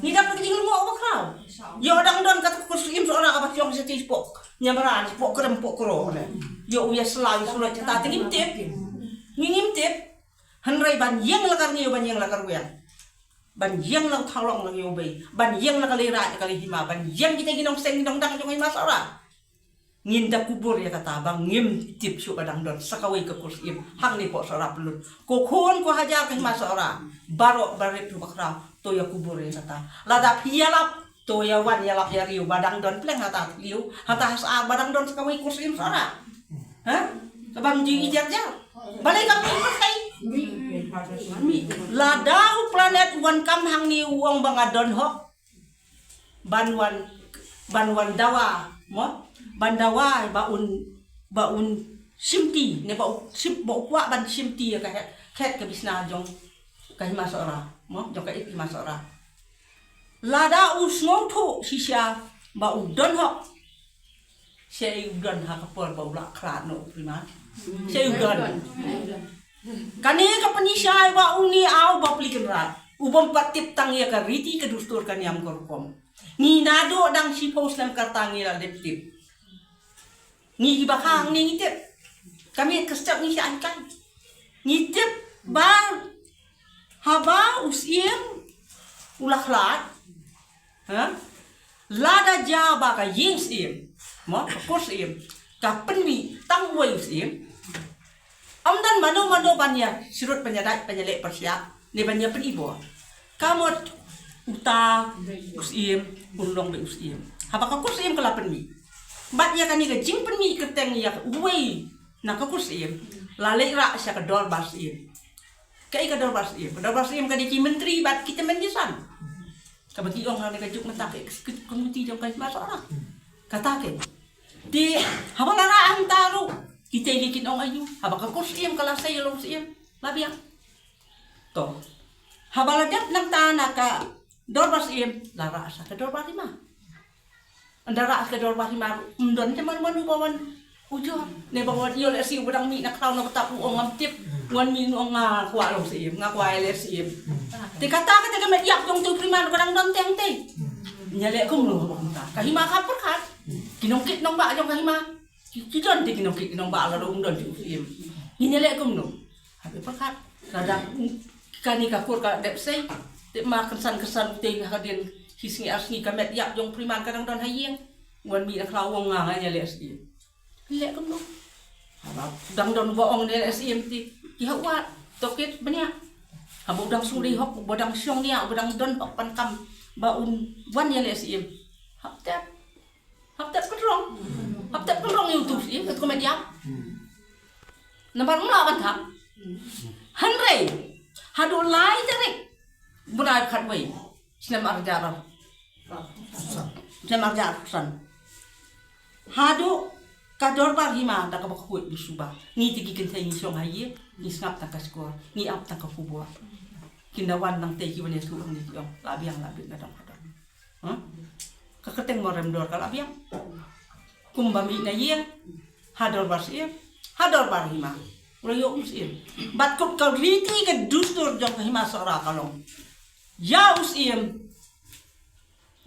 Ngi dap da ka jinglyngngoh ba khraw. Ïoh dang don kata ka Kur Syiem Sohra kaba shong sha ki spok. Nyamra spok krem spok kro ne. Ïoh u ïa sla u sulat kata te ngim tip. Ngi ngim tip. Hynrei ban ïeng la ka rngiew, ban ïeng la ka rwiang. Ban ïeng la u thaw long la ka ïew bei. Ban ïeng la ka lei raid la ka lei hima. Ban ïeng kita ki nongseng ki nongdang jong ka hima Sohra. Ngin da kubur ïa kata ba ngim tip shuh ba dang don sa kawei ka Kur Syiem hangne poh Sohra Pyllun. Ko khun ko hajar ka hima Sohra, baroh barit ruh ba khraw, to ïa kubur ïa kata. Lada phi ïalap, to ïa wan ïalap ïa riew ba dang don pleng hata thliew, hata ha Syiar ba dang don sa kawei Kur Syiem Sohra. Ha? Ka bam jingïajar jar. Balei ka phi ba kai? Lada u Planet u wan kam hangne u ong ba nga don hok. Ban wan, ban wan dawa, mo? Ban dawa ba un, ba un shimti, ne ba u shim, ba u kwah ban shimti ïa ka het, het ka bisna jong ka hima Sohra, mo? Jong ka it hima Sohra. Lada u sngewthuh shisha ba u don hok. Shaei u don ha ka por ba u la khlad noh u Primar? Shaei u don? Kane ka pynshai ba une u Bah Pli Kynrad u bym pat tip tang ïa ka riti ka dustur ka niam ka rukom. Ngi naduh dang shiphew snem ka rta ngi la dep tip. Ngi kiba khang ngi tip. Ka miet ka step ngi shah kan. Ngi tip ba haba u Syiem u la khlad. Ha? Lada jia ba ka ïing Syiem, mo, ka Kur Syiem, ka pynmih tang uwei u Syiem. Ym don mano mano ban ïa sirut ban ïa dait ban ïa leh pyrshah ne ban ïa pynibor. Ka mut uta u Syiem un long beit u Syiem. Haba ka Kur Syiem ka la pynmih. Bad ïa kane ka jingpynmih kyrteng ïa uwei na ka Kur Syiem la leit rah sha ka Dorbar Syiem. Kaei ka Dorbar Syiem? Ka Dorbar Syiem ka dei ki myntri bad ki tymmen ki san. Kaba ki ong ha kane ka juk mynta ka executive committee jong ka hima Sohra. Kata ka. Te haba la rah hangta ruh kita ki kin ong aïu? Haba ka Kur Syiem ka la sei ïa u Syiem la biang. To. Haba la dep nangta na ka Dorbar Syiem la rah sa ka Dorbar Hima. Ynda rah ka Dorbar Hima ruh ym don te mano mano ba wan ujor ne ba wan ïoh leh Syiem ba dang mih na khlaw na btap u ong ngam tip. Wan mih u ong nga kwah long Syiem, nga kwah leh Syiem. Te kata kata ka met ïap jong uta u Primar ba dang don teng tei. Ngi ïaleh kumno ba kumta? Ka hima ka pyrkhat. Ki nongkit nongbah jong ka hima. Ki, ki don te ki nongkit ki nongbah lada um don te u Syiem. Ngi ïaleh kumno? Haba pyrkhat lada kane ka kur ka dep sei. Te ma kynsan kynsan utei hadien shi sngi ar sngi ka met ïap jong u Primar ka dang don ha ïing. Wan mih na khlaw u ong nga ngan ïaleh Syiem. Leh kumno? Haba dang don ba ong ne leh Syiem te ki ha wad tohkit bniah. Haba u dang sngewdei hok, ba dang shong nia, ba dang don hok ban kam ba un wan ïaleh Syiem. Hap tep. Hap tep kynrong. Hap tep kynrong ïa utu Syiem, ïa utu ka met ïap. Namar ngam lah ban thang. Hynrei haduh lai tarik bnai khatwei snem arhajar, snem arhajar arphew san. Haduh ka Dorbar Hima da kaba khuid ba suba. Ngi te ki kynthei ngi shong ha ïing, ngi sngap tang ka shkor, ngi ap tang ka khubor. Kin da wan nangtei ki wan ïathuh hangne ki ong la biang la biang na dong ha dong. Ka kyrteng Morem Dor ka la biang. Kumba mih na ïing ha Dorbar Syiem, ha Dorbar Hima. U la ïoh u Syiem. Bad kut ka riti ka dustur jong ka Hima Sohra ka long ïa u Syiem.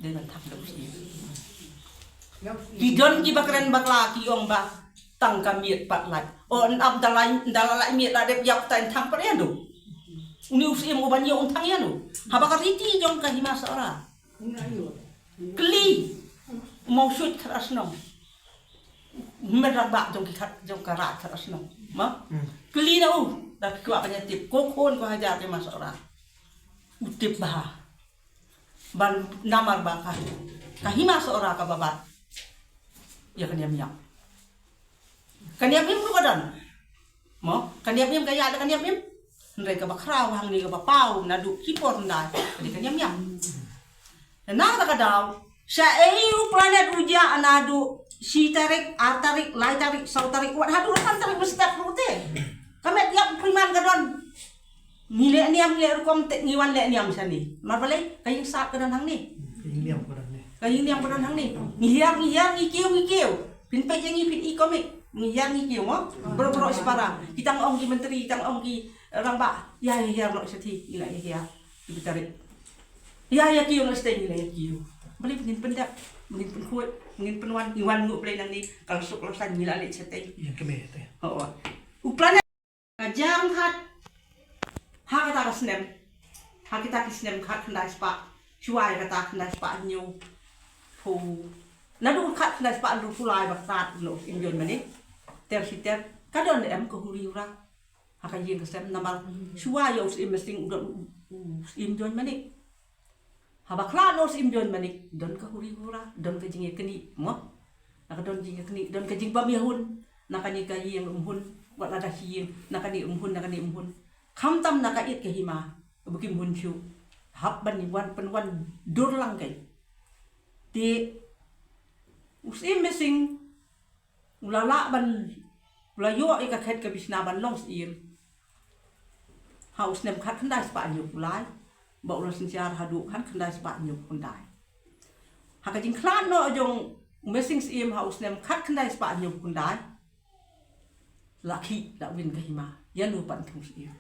Dei ban thap da u Syiem. Ki don kiba kren bakla ki ong ba tang ka miet pat lait. O, ynda la lait miet la dep ïap ta in thang pat ïa no. Une u Syiem uban ïoh un thang ïa no. Haba ka riti jong ka Hima Sohra. Kylli u Mawshuid Khatar Shnong. Hynmen rangbah jong ki khat jong ka Raid Khatar Shnong. Ma? Kylli na u da ki kwah ban ïa tip ko khun ko hajar ka Hima Sohra. U tip bha. Ban namar ba ka, ka Hima Sohra kaba bat ïa ka niam ïap. Ka niam im ruh ka don. Mo, ka niam im ka ïa da ka niam im. Hynrei kaba khraw hangne kaba paw naduh ki por hyndai ka dei ka niam im. Na kata ka daw, sha ei u planet u jia naduh shi tarik, ar tarik, lai tarik, saw tarik, wat haduh san tarik mynstep ruh te. Ka met ïap u Pyrman ka don. Ngi leh niam, ngi leh rukom te, ngi wan leh niam shane. Namar balei, ka ïing sat ka don hangne. Ka ïing niam ka don hangne. Ngi hiar, ngi hiar, ngi kiew, ngi kiew. Phin peit ïa ngi, phin i komik. Ngi hiar, ngi kiew mo. Baroh baroh shipara. Ki dang ong ki myntri, ki dang ong ki rangbah. Ïa, ïa hiar noh shathie, ngi la ïa hiar. Ki bitarit. Ïa, ïa kiew noh shathie, ngi la ïa kiew. Balei ngin pyndep, ngin pynkhuid, ngin pynwan, ngi wan nguh balei nangne, ka la suk la saiñ ngi la leit shathie. Ïa kmie te. Ho. U planet Ka jia ryngkat ha kata ka snem, ha kita ki snem khatkhyndai spah, shuwa ïa kata khyndai spah hynñiewphew, naduh khatkhyndai spah hynriewphew lai ba ktah noh u Syiem Join Manik, ter shi ter, ka don em ka huri hura ha ka ïing ka sem, namar shuwa ïa u Syiem Messing u don u, u Syiem Join Manik. Haba khlad noh u Syiem Join Manik, don ka huri hura, don ka jingïaknieh, mo. Na ka don jingïaknieh, don ka jingbym ïahun na kane ka ïing, ym hun, wat la da shi ïing, na kane ym hun, na kane ym hun. Khamtam na ka ïit ka hima ba kim hun shuh. Hap ban wan pynwan dur lang keiñ. Te u Syiem Messing u la lah ban, u la ïoh ïa ka khet ka bishna ban long syiem ha u snem khatkhyndai spah hynñiewphew lai, ba u la synshar haduh khatkhyndai spah hynñiewphew khyndai. Ha ka jingkhlad noh jong u Messing Syiem ha u snem khatkhyndai spah hynñiewphew khyndai, la khih, la win ka hima, ïa no pat thung syiem.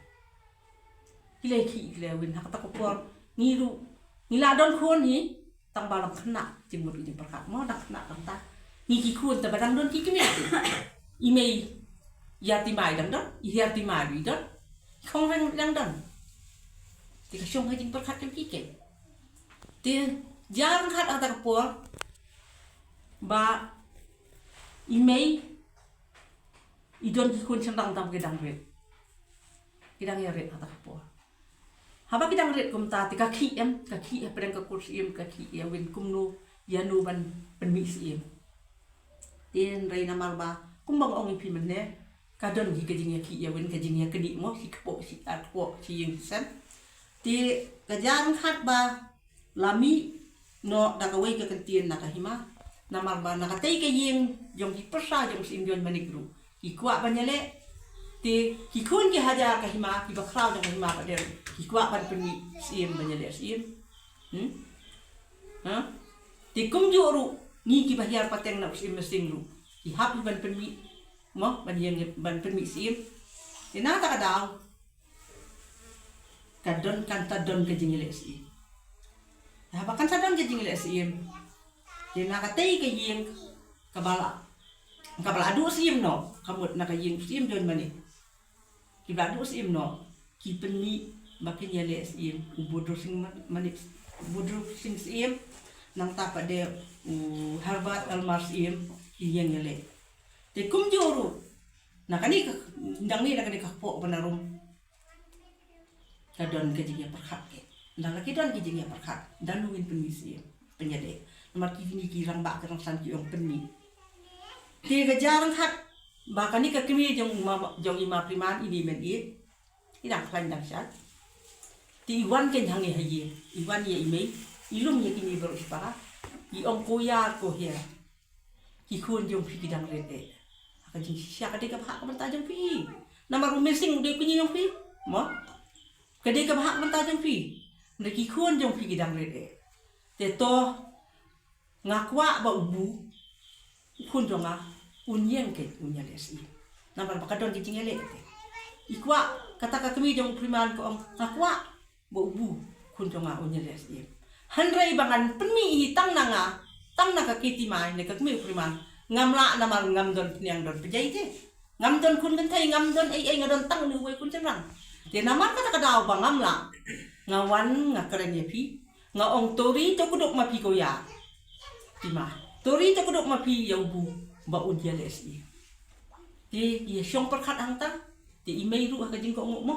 Ki la khih, ki la win, ha kata ka por ngi ruh ngi la don khun hi, tang ba dang khynnah, jingmut ki jingpyrkhat mo, dang khynnah dang ta. Ngi ki khun te ba dang don ki kmie. I mei Ïa Timai dang don, i Hiar Timai ruh i don, i Khongreng dang don. Te ka shong ha jingpyrkhat jong ki keiñ. Te jia ryngkat ha kata ka por ba i mei i don ki khun shynrang, tang ba ki dang rit. Ki dang ïarit ha kata ka por. Haba ki dang rit kumta te ka khih em, ka khih hapdeng ka kur syiem, ka khih ïa win kumno, ïa no ban pynmih syiem. Te hynrei namar ba kumba nga ong ïa phi mynne, ka don hi ka jingïakhih ïa win, ka jingïaknieh mo, shi kpoh, shi ar kpoh, shi ïing shi sem. Te ka jia ryngkat ba la mih noh da kawei ka kyntien na ka hima. Namar ba na katei ka ïing jong ki pyrsa jong u Syiem Join Manik ruh ki kwah ban ïaleh. Te ki khun ki hajar ka hima, kiba khraw jong ka hima pat de ruh ki kwah ban pynmih syiem, ban ïaleh syiem. Hmm? Ha? Te kumjuh ruh ngi kiba hiar pateng na u Syiem Messing ruh ki hap hi ban pynmih, mo, ban ïeng, ban pynmih syiem. Te na kata ka daw ka don, kan sa don ka jingïaleh syiem. Haba kan sa don ka jingïaleh syiem, te na katei ka ïing kaba la, kaba la duh syiem noh, ka mut na ka ïing u Syiem Join Manik, kiba la duh syiem noh, ki pynmih ba kin ïaleh syiem, u Budru Sing Ma-, Manik, Budru Sing Syiem, nangta pat de u Herbert Elmar Syiem, ki ïeng ïaleh. Te kumjuh ruh na kane ka, nangne na kane ka kpoh Banarum, ka don ka jingïapyrkhat keiñ. Ynda la ki don ki jingïapyrkhat, da no ngin pynmih syiem, pynïadei. Namar kine ki rangbah ki rangsan ki ong pynmih. Te ka jia ryngkat ba kane ka kmie jong i ma, jong i ma Pyrman, i Mei Meniet, i dang khlaiñ dang shai. Te i wan keiñ hangne ha ïing, i wan ïa i mei, i lum ïa kine baroh shipara, i ong, ko Hiar, ko Hiar, ki khun jong phi ki dang rit eh. Ha ka jingshisha ka dei kaba hap ka bynta jong phi. Namar u Messing u dei u kñi jong phi, mo? Ka dei kaba hap ka bynta jong phi. Hynrei ki khun jong phi ki dang rit eh. Te to nga kwah ba u Bu, u khun jong nga, un ïeng keiñ un ïaleh syiem. Namar ba ka don ki jingïaleh te. I kwah, kata ka kmie jong u Pyrman ka ong, nga kwah ba u Bu, khun jong nga, un ïaleh syiem. Hynrei ba ngan pynmih hi tang na nga, tang na ka Keti Mai, ne ka kmie u Pyrman, ngam lah namar ngam don phniang don pjai te. Ngam don khun kynthei, ngam don ei ei, nga don tang une uwei khun shynrang. Te namar kata ka daw ba ngam lah, nga wan nga kren ïa phi, nga ong, to ri to kdup ma phi, ko Hiar Timai. To ri to kdup ma phi ïa u Bu ba un ïaleh syiem. Te ïa shong pyrkhat hangta. Te i mei ruh ha ka jingkohnguh mo,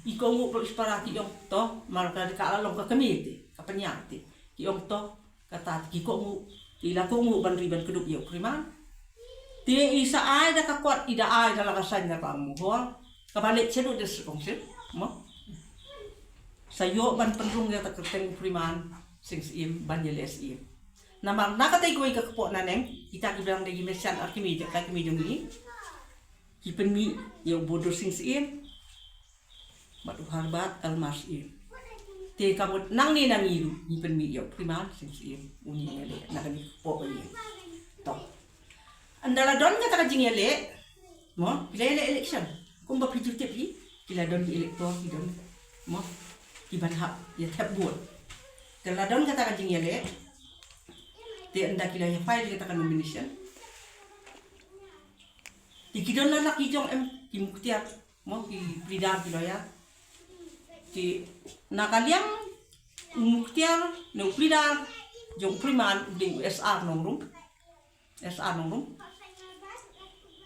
i kohnguh baroh shipara, ki ong to, mar ka, ka la long ka kmie te, ka pynïaid te, ki ong to, kata te ki kohnguh. Te i la kohnguh ban ri ban kdup ïa u Pyrman. Te i sa ai da ka kot, i da ai da la ka saiñ na ka mohor kaba leit sha u District Council, mo. Sa ïoh ban pynrung ïa ka kyrteng u Freeman Sing Syiem ban ïaleh syiem. Namar na katei kawei ka kpoh naneng, kita ki biang da ki mesian ar kmie, ka kmie jong ngi, ki pynmih ïa u Bodur Sing Syiem bad u Harbat Elmar Syiem. Te ka mut nangne nangne ruh ngi pynmih ïa u Freeman Sing Syiem, u ngi ïaleh na kane ka kpoh ba ïeng. To, ynda la don kata ka jingïaleh, mo, ki la ïaleh election. Kumba phi ju tip hi, ki la don ki elector, ki don, mo, kiba hap ïa thep vote. Te la don kata ka jingïaleh, te ynda ki la ïa file kata ka nomination, te ki don la la ki jong em, ki muktiar, mo, ki pleader, ki lawyer. Te na ka liang u muktiar ne u pleader jong u Freeman u dei u S R Nongrum. S R Nongrum.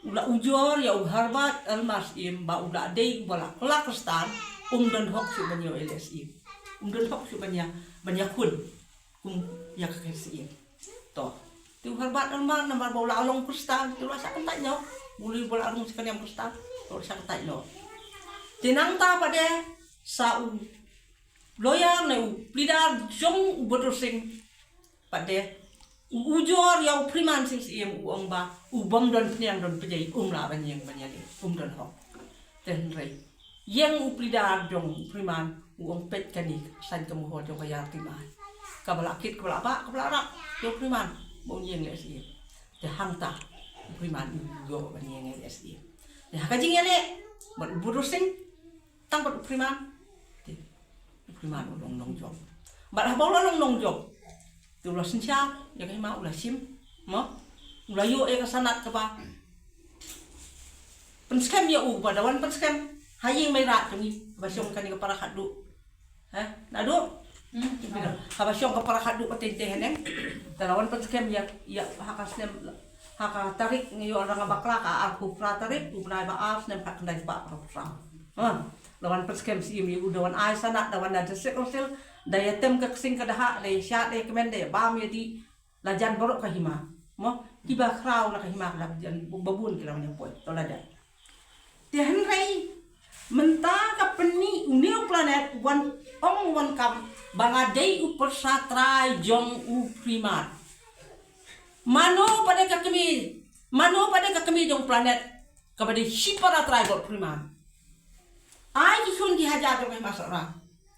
U la ujor ïa u Harbat Elmar Syiem ba u la dei uba la kylla Khristan, um don hok shuh ban ïaleh syiem. Um don hok shuh ban ïa, ban ïakhun kum ïa ka kyrteng syiem. To. Te u Harbat Elmar namar ba u la long Khristan, te u la shah kyntait noh. Muli ba u la rung sha ka niam Khristan, te u la shah kyntait noh. Te nangta pat de sa u lawyer ne u pleader jong u Bodur Sing pat de u ujor ïa u Freeman Sing Syiem, u ong ba u bym don phniang don pjai, um lah ban ïeng ban ïaleh, um don hok. Te hynrei ïeng u pleader jong u Freeman, u ong peit kane ka saiñ ka mohor jong ka Ïar Tim Ai, kaba la kit, kaba la bah, kaba la rah ïa u Freeman ba un ïeng leh syiem. Te hangta u Freeman u ïoh ban ïeng leh syiem. Te ha ka jingïaleh bad u Bodur Sing, tang bad u Freeman. Te u Freeman u long nongjop. Bad haba u la long nongjop, te u la synshar ïa ka hima, u la shim, mo, u la ïoh ïa ka sanad kaba pynskhem ïa u, ba da wan pynskhem ha ïing Meirat jong ngi, ba shong kane ka para khadduh. Heh, naduh? Hmm. Haba shong ka para khadduh ka teng te haneng. Te la wan pynskhem ïa, ïa ha ka snem, ha ka tarik ngi ïoh rang bakla, ka arphew phra tarik u bnai ba ar, snem khatkhyndai spah phra. Ha, la wan pynskhem syiem ïa u, da wan ai sanad, da wan na District Council, da ïa tem ka ksing ka dahak, da ïa shad, da ïa kmen, da ïa bam ïa dih, la jan baroh ka hima. Mo, kiba khraw na ka hima ka la jan, ba bun ki la wan ïa poi, to la dei. Te hynrei mynta ka pynmih une u Planet, wan ong wan kam ba nga dei u pyrsa trai jong u Freeman. Mano pat de ka kmie, mano pat de ka kmie jong u Planet kaba dei shipara trai bad u Freeman? Ai ki khun ki hajar jong ka hima Sohra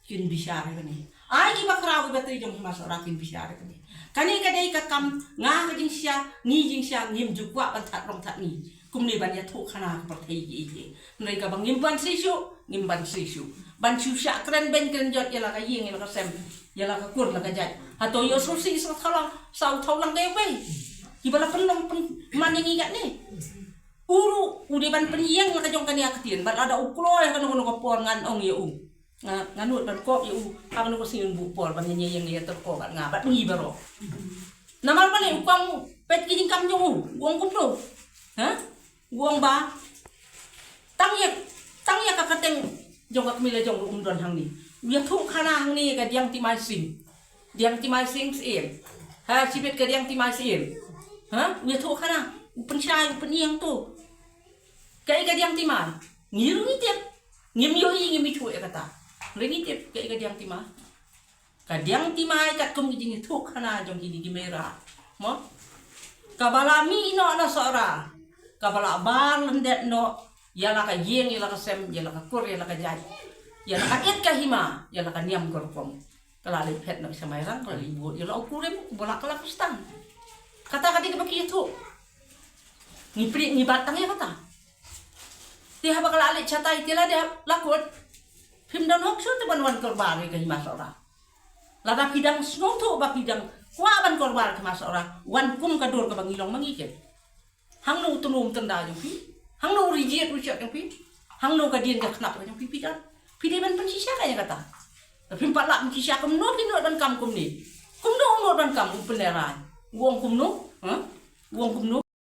kin bishar ïa kane. Ai kiba khraw kiba trei jong ka hima Sohra kin bishar ïa kane. Kane ka dei ka kam nga ka jingshisha, ngi jingshisha, ngim ju kwah ban thad rong thad ngi. Kumne ban ïathuh khana ka pyrthei ïa ki. Hynrei kaba ngim ban shisha, ngim ban shisha. Ban shu shah kren beiñ kren jot ïa la ka ïing, ïa la ka sem, ïa la ka kur, la ka jait. Hato ïoh sngewsih sngewthaw lang, sngewthaw lang ka ïa wei. Kiba la pynlong pynman ïa ngi katne. U ruh u dei ban pynïeng la ka jong kane ka ktien. Bad lada u kloi ha kano kano ka por ngan ong ïa u. Nga, nga nud ban kop ïa u ha kano ka sngi un buh por ban ïeng ïa, ïa tyrko bad nga bad ngi baroh. Namar balei? U kwah peit ki jingkam jong u, u ong kumno? Ha? U ong ba tang ïa, tang ïa ka kyrteng jong ka kmie la jong ruh um don hangne. U ïathuh khana hangne ïa ka Diang Timai Sing. Diang Timai Sing Syiem. Ha, shibit ka Diang Timai Syiem. Ha? U ïathuh khana, u pynshai, u pynïeng to. Kaei ka Diang Timai? Ngi ruh ngi tip. Ngim ïohi, ngim ithuh ïa kata. Ruh ngi tip kaei ka Diang Timai. Ka Diang Timai katkum ki jingïathuh khana jong kine ki Meira, mo, kaba la mih noh na Sohra, kaba la bar lyndet noh ïa la ka ïing, ïa la ka sem, ïa la ka kur, ïa la ka jait, ïa la ka it ka hima, ïa la ka niam ka rukom. Ka la leit phet noh sha Mairang, ka la leit bud ïa la u kurim uba la kylla Khristan. Kata ka dei kaba ki ïathuh. Ngi pyrshah, ngi bat tang ïa kata. Te haba ka la leit shatai te la dep, la kut. Phim don hok shuh te ban wan korbar ïa ka hima Sohra. Lada phi dang sngewthuh ba phi dang kwah ban korbar ïa ka hima Sohra, wan kum ka dur kaba ngi long ma ngi ken. Hangno u tnum tnda jong phi? Hangno u rijied u shot jong phi? Hangno ka dien ka khnap jong phi, phi don? Phi dei ban pynshisha ka ïa kata. Te phim pat lah pynshisha, kumno phi nud ban kam kumne? Kumno u nud ban kam, u pynlehraiñ? U ong kumno? Ha? U ong kumno?